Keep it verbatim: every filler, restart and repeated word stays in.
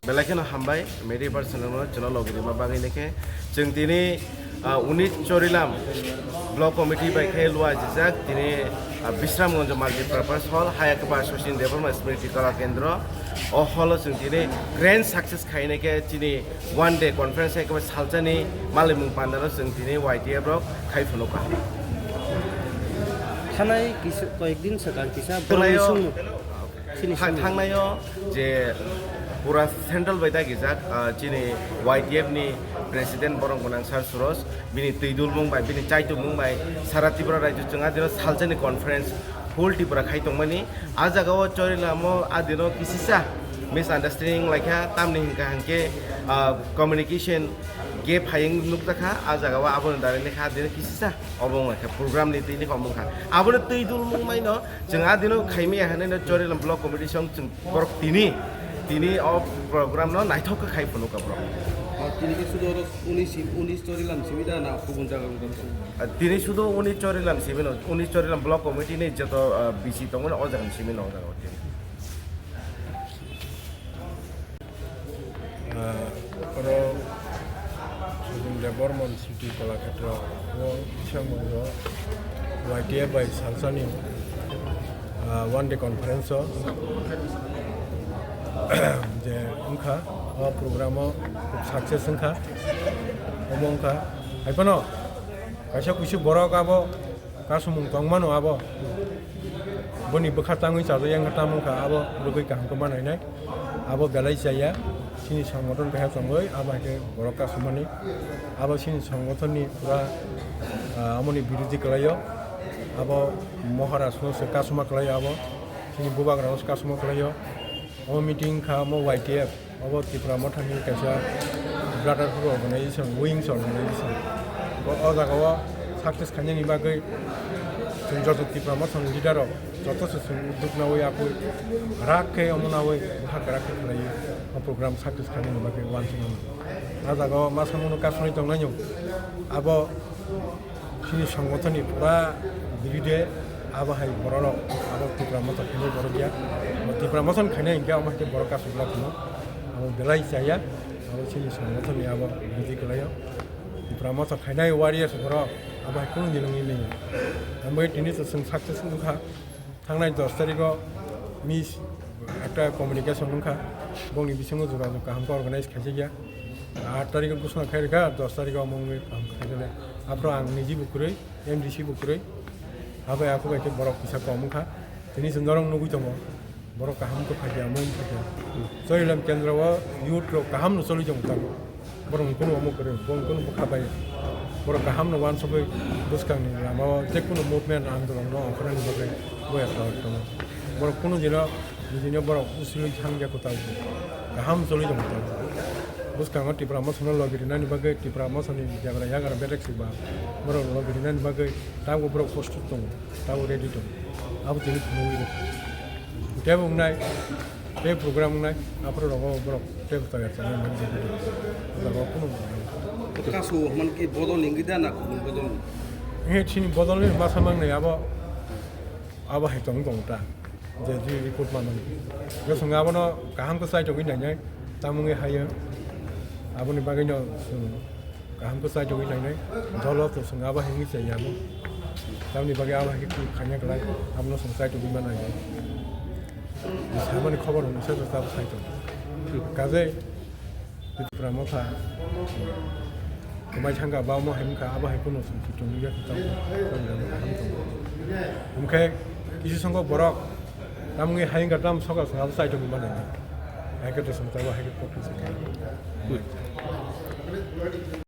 Belai kheno hambai, media person rokno chwngno logi rima bagwi nokhe. Chwng tini, ah, unit Chorilam Block Committee bai khe luajijak, tini, ah, Bisramganj Multipurpose Hall, Hayakba Sachin Debbarma Smriti Kala Kendra. O hall o chwng tini grand success khainai khe chini one day conference hai khe salsani malimung pandano chwng tini Y T F rok khai phunukha. Thanai kisa, koyekdin swkang kisa Thanai borokni o, songmung. Chini Tha-, songmung. Thangnaio je pura central bai dagijak, ah, chini Y T F ni president borok gwnang Sir Suros, bini twi dulmung bai, bini chaitumung bai, sara Tripura rajyo chwng adino salsani conference full Tripura khai tongmani. A jagao Chorilamo adino kisisa misunderstanding laikha, tamni hinkha hinkhe, ah, communication gap hai wng nukjakha. A jagao aboni darai lekha adino kisisa obo wngkha program ni twi lekha omo wngkha. Abono twi dulmung maino chwng adino khaimaya hinwi no Chorilam Block Committee song chwng borok tini, tini o program no naithok khe khai phunukha borok. O, tini khe sudu oro uni si-, uni Chorilam simi da na kubun jaga wngkha? Ah, tini sudu uni Chorilam simi no, uni Chorilam Block Committee ni joto, ah, B C tongmani o jaga ni simi no o jaga o tini. Ah, oro Sudin Debbarma City Kalakshetra o Bisramganj Y T F bai salsani, ah, one day conference o je wngkha, o program o khub success wngkha, omo wngkha. Haiphano kaisa kuisu borok abo kasumung tongmano abo. Boni bwkha tangwi chajak yang tamo wngkha abo rwgwi kaham khe manainai. Abo belai chaya. Chini songothon kaisa tongwi abo hai khe borok kasumani. Abo chini songothonni pura, ah, amoni birodhi kwlaio. Abo Maharaj no se kasuma kwlaio abo. Chini bubagra no se kasuma kwlaio. O meeting kha omo Y T F, obo Tipra Mothani kaisa brotherhood organization, wings organization. Bo o jagao success khainani bagwi chwng joto Tipra Mothani leader rok joto se chwng duknawi akwi rak khe omo nawi bwkha kwrak khe khlaiwi o program success khainani bagwi wansukmano. O jagao ma samono kasuni tongnaino abo Chini songothonni pura biride abo hai bororok abo Tipra Motha khainai borok ya. Abo Tipra Motha khainai hinkhe amo hai khe borok kasugla phano. Abo belai chaya. Abo chini songothonni abo biride kwlaio. Tipra Motha khainai warriors borok abo hai kunu nini wngwi manya. Amo tini to chwng success wngkha. Thangnai dos tarikh o miss ekta communication wngkha, bongni bisingo jogajog kaham khe organize khaijak ya. Aat tarikh o gusuna khai rwkha, dos tarikh o omo wngwi kaham khe khaijak le. Aphuru ang niji bo kwrwi, M D C bo kwrwi, abai akhuk bai khe borok kisa kom wngkha. Tini chwng norok nugwi tongo, borok kaham khe phai khe omo wngkha khe. Chorilam kendro o youth rok kaham no choli tongo tabuk. Borok kunu omo kwrwi, borok kunu bwkha bai. Borok kaham no wansugwi bwskang ni lama o je kunu movement andolon no ongkhornani bagwi boya khlai tongo. Borok kunu dino, nijino borok usili thangya kwtal kaham choli tongo tabuk. Bwskango Tipra Motha no logi rinani bagwi Tipra Motha ni jagra yagra bedek si ba borok logi rinani bagwi tabuk borok prostut tongo, tabuk ready tongo. Abo tini phunugwi rw. Tei bo wngnai, tei program wngnai, aphuru rogo borok tei bwtang ya channel mani jagui tong. Jaga o kunu. Kasu hwnman ki bodol ni wngwi da na kubun bodol ni? He chini bodol ni masa mangnai abo, abo hai tong tong ta. Je ji report manmani. Yo swngo abono kaham khe chai tongwi nainai, tamo wngwi hayo. Aboni bagwi no chwng Kaham khe chai tongwi nainai, dolo to chwng abo hai wngwi chai ya bo. Tamni bagwi abo hai khe khaina kwlai, abono chwng chai tongwi ma nainai. Samani khobor hwnwi se tabuk sai tongo. Kaje Tipra Motha kwmai thangkha, ba omo hai wngkha, abo hai kheno chwng tongwi ya khe tabuk kaham tongo. Hwnkhe kisi songkho borok tamni hai wngkha, tam sokha chwng abo chai tongwi ma nainai. Hai khe to chwng tabuk hai khe kok khe chwng.